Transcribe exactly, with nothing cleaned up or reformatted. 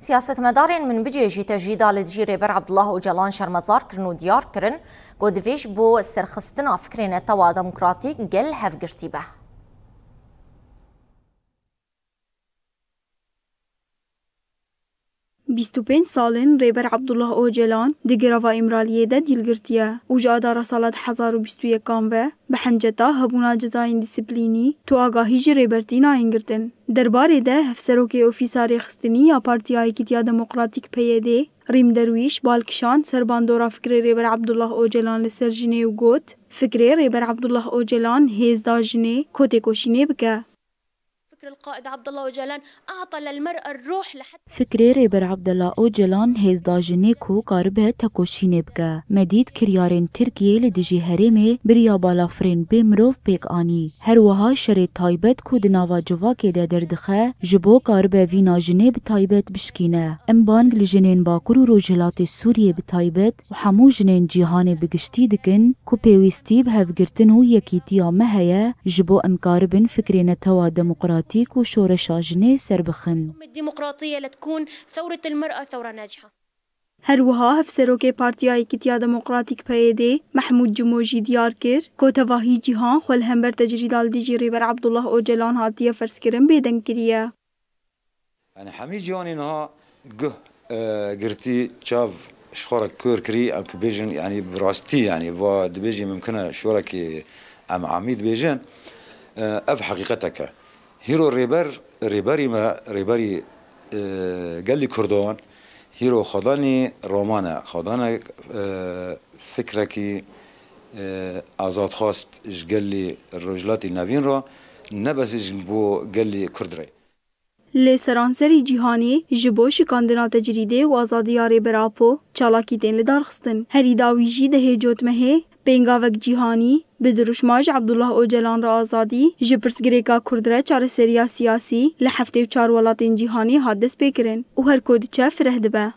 Siyasetmedarên min bicêjî tecrîda li dijî Rêber Abdullah Ocalan şermezar kirin û diyar kirin ku divê ji bo serxistina fikrê netewa demokratîk gel hevgirtî be. Bîst û pênc sal in Rêber Abdullah Ocalan di girava Îmraliyê de dîl girtiye û ji adara sala du hezar û bîst û yekan ve bi henceta hebûna cezayên dîsiplînî tu agahî ji Rêbertî nayên girtin. Derbarê de Hevserokê Ofîsa Rêxistinî ya Partiya Yekîtiya Demokratîk P Y D, Rîm Derwîş, bal kişand ser bandora fikrê Rêber Abdullah Ocalan li ser jinê û got, Fikrê Rêber Abdullah Ocalan hêz da jinê, ku têkoşînê bike. فكر القائد عبد الله أوجالان أعطى للمرأة الروح لحتى Fikrê Rêber Abdullah Ocalan hêz da jinê ku karibe tekoşînê bike. Me dît kiryarên Tirkiyê li dijî herêmê bi riya balafirên bê mirov pêk anî. Her wiha şerê taybet ku di nava civakê de derdixe, ji bo karibe vîna jinê bi taybet bişkîne. Em bang li jinên Bakur û Rojhilatê Sûriyê bi taybet û hemû jinên cîhanê bi giştî dikin ku pêwîstî bi hevgirtin û yekîtiya me heye, ji bo em karibin fikrê netewa demokratîk û şoreşa jinê serbixin. الديمقراطية لتكون ثورة المرأة ثورة ناجحة. Her wiha Hevserokê Partiya Yekîtiya Demokratîk P Y D, Mehmûd Cimo jî diyar kir ku tevahî cîhan xwe li hember tecrîda li dijî Rêber Abdullah Ocalan hatiye ferzkirin bêdeng kiriye. Yani hemî cîhanê niha guh, e, girtî, çav ji xwe re kor kirî, em ki bêjin, yani bi rastî, yani va dibêjî mimkin e şorekî em amî dibêjin, e, ev heqîqetek e. Hîro rêber, rêberî me, rêberî, e, gelî Kurdan, hîro xwedanî roman e, xwedana, e, fikrekî, e, azadxwast ji gelî Rojhilatî Nevîn re, ne bes ji bo gelî Kurd re. Li seranserî cîhanê ji bo şikandina tecrîdê û azadiya Rêber Apo çalakî tên lidarxistin. Herî dawî jî dehê cotmehê pêngavek cîhanî bi dirûşma ji Abdullah Ocalan re azadî ji pirsgirêka Kurd re çareseriya siyasî li heftê û çar welatên cîhanê hat destpêkirin û her ku diçe fireh dibe.